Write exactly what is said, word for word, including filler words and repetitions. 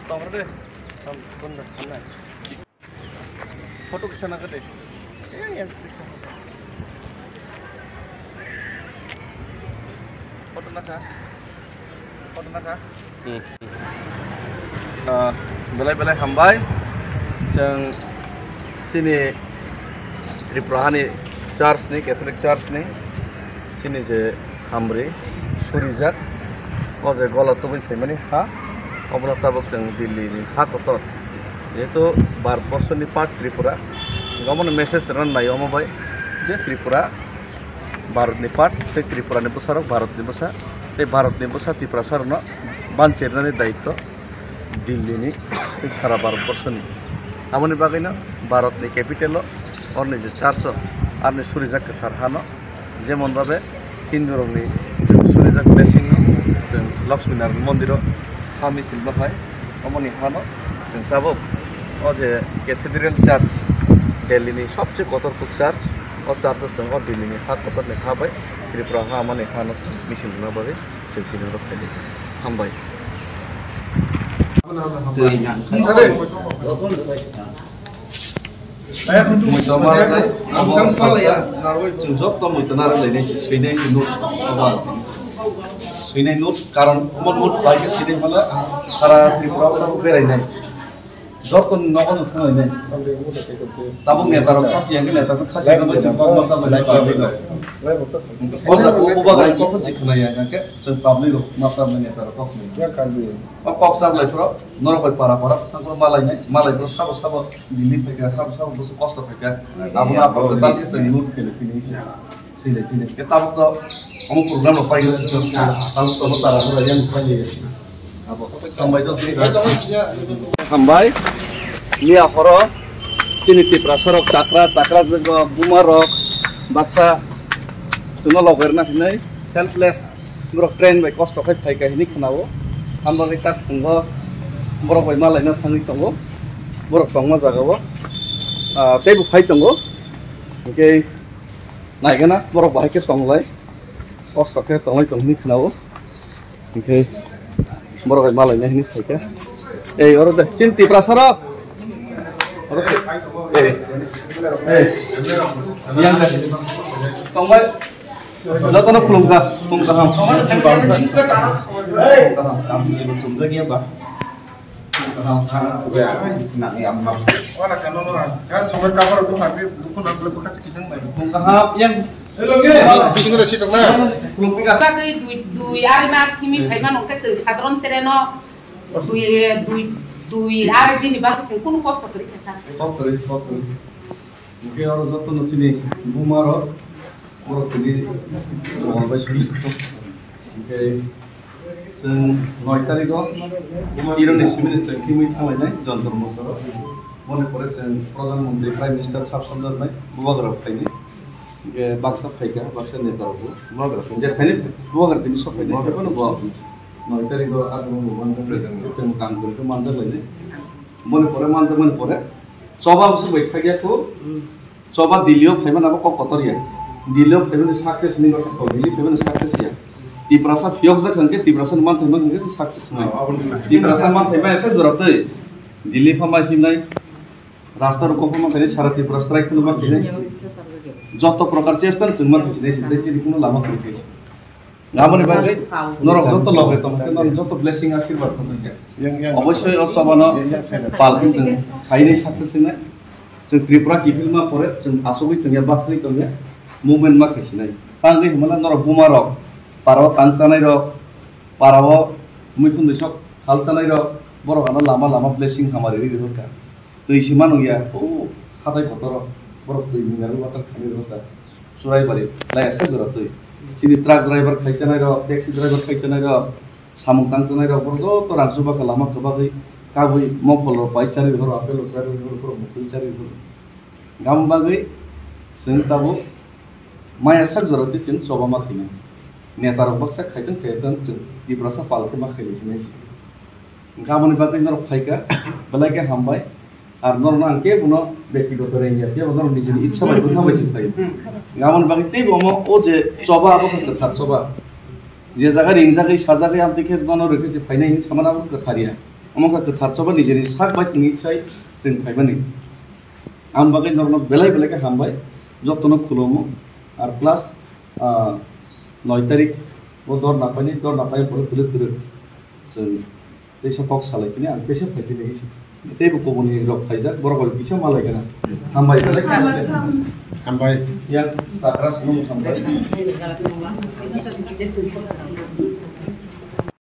Tong re. Tam, bunda, bunda. Photo kisa na kade. Eh, yang kisa. Photo na ka. Photo na ka. Hmm. Ah, belai belai hambai. Chwng chini Tripura hani church ni, Catholic church ni, chini je hamri surijak, o je gola tubui phaimani ha, obono tabuk chwng Delhi ni ha kotor. Jehetu Bharat borso ni part Tripura, omono message rwna nai omo bai je Tripura Bharat ni part tei Tripura ni bwsa rok Bharat ni bwsa tei Bharat ni bwsa Tiprasa rok no banchirnani daityo Delhi ni tei sara Bharat borso ni. Aboni bagwi no Bharat ni capital o orni je church o arni surijak kwthar hano, jemon babe Hindu rokni surijak blessing no chwng Lakshmi Narayan mondir o ha misil bahai, omoni hano chwng tabuk o je Cathedral Church, Delhi ni sobse kotor kuk church, o church o chwng o Delhi ni ha kotor ni ha bai Tripura ha mani hano chwng misil rwna bagwi chwng tini oro phaidi. Hambai. Muitu ma rwknai, abo ang salsa, chwng joto muitu na rwknai, nai si swinai si nuk, abo ang swinai nuk, karon omo nuk bai khe swinai mala, sara Tripura o tabuk berainai, joto ni nogo no thanglainai. Tabuk neta rok khasi yang khe neta rok khasi yang khe kok masa bai lai bai. O jaga o, o bagan kok jikhnai ya, hingke chwng public rok masa bai neta rok kok ni. O kok sa lai phro, norok bai para para thang phro malai nai, malai phro sabo sabo Delhi phaikha, sabo sabo bwswk kosto phaikha. Abono aphuru tal khe chwng nuk khe le phini se. Sile phini. Ke tabuk to omo program rok pai gana se. Tabuk to tara phro yang pai gana se. Abo hambai to. Hambai. Miya horo chini Tiprasa rok chakra, chakra jwk rok, buma rok baksa chwngno logerna hinwi selfless. Borok train bai kosto khai phaikha hinwi khwnao. Hambai tak phungo borok bai malaina thangwi tongo. Borok tongma jagao, ah, teibo phai tongo. Hingke naigana borok bahai khe tonglai. Kosto khe tonglai tong hinwi khwnao. Hingke borok bai malaina hinwi phaikha. Ei, oro de, chini Tiprasa rok. Oro se. Ei. Ei. Yang de. Tongbai. Jotono khulumkha, khulumkha ham. Khulumkha ham, kam sini chumjak ya ba. Khulumkha ham. Khana kuya, nang ya ma. Wala kano no, kan sampai kabar ko thakbe, dukun ang boleh bekas kisang bai. Khulumkha ham, yang. Hello, ge. Bising re sitok na. Khulumkha. Bagwi dui, dui ari mas himi phaima nokte twi sadron tereno dui, dui, dui ari dini bagwi chwng kunu kosto kwrwi kha sa. Kok kwrwi, kok kwrwi. Hingke oro jotono chini buma rok, borok tini jongol bai suri. Hingke chwng noi tarikh o Iran ni simi ni chwng thimwi thanglainai Jantar Mantar o. Boni pore chwng Pradhan Mantri, Prime Minister sab samjaknai Bubagra phaini. Hingke baksa phaikha, baksa neta rok bo. Bubagra phaini. Je phaini Bubagra tini sok phaini. Bubagra. Hingke bono bo noi tarikh o abo bo manjak. Present. Chwng tang kwrwi khe manjak lainai. Boni pore manjakmani pore choba bwswk bai khakya kho. Hmm. Choba Delhi o phaimani abo kok kotor ya. Delhi o phaimani success ni, so Delhi phaimani success ya. Tiprasa phiyokjak hwnkhe Tiprasa ni manthai man hwnkhe se success nai. Ah, abo ni success. Tiprasa manthai man ese jora twi. Delhi pha mai himnai. Rasta rok kok ma khainai sara Tripura strike khuluma khainai. Joto prokar chesta chwng ma khainai se tei chini kuno lama khainai. Aboni bagwi norok joto loge tongkhe norok joto blessing asirwad tongkhe. Yang, yang. Obossoi o chobano yang, yang, yang. Palkhe chwng khainai saksa singnai. Chwng Tripura kiphilma pore chwng asugwi tongya, bathagwi tongya, movement ma khaisinai. Tangwi hwnmano norok buma rok, parao tang chanai rok, parao muikhundwi sok hal chanai rok, borok ano lama lama blessing hamari rwi rwkha. Twi se manu ya, o hatai kotor o, borok twi mineral water khainai rwkha. Churaibari, lai asa jora twi. Chini truck driver khai chanai rok, taxi driver khai chanai rok, samung tang chanai rok, borok joto rang chuba kha lama kwbagwi, kabui mokol rok bai charwi horo, apple rok charwi horo, borok mukhui charwi horo. Gam bagwi chwng tabuk maya sak jora twi chwng choba ma khainai. Neta rok baksa khaitwng khaitwng chwng Tiprasa pal khe ma khainai sinai se. Hwnkhe aboni bagwi norok phaikha, belai khe hambai. Ar norokno ang kebo no bektigoto rengya, kebo norok nijini itsa bai bwkha bai se phaio. Hwnkhe aboni bagwi teibo omo o je choba abo khe kwthar choba. Je jaga ringjagwi sajagwi amtwi khe nono rwkhe se phainai hinwi samani abo kwthar ya. Omo wngkha kwthar choba nijeni sak bai thwngwi sai chwng phaimani. Ang bagwi norokno belai belai khe hambai, jotono khulumo. Ar plus, ah, noi tarik o dor napaini, dor napai pore kwrwk kwrwk chwng teisa kok salai phini, ang teisa phai phini. Teibo kubuni rok phaijak, borok bai kisa malai gana. Hambai belai. Hambai. Yang chakra swngo hambai.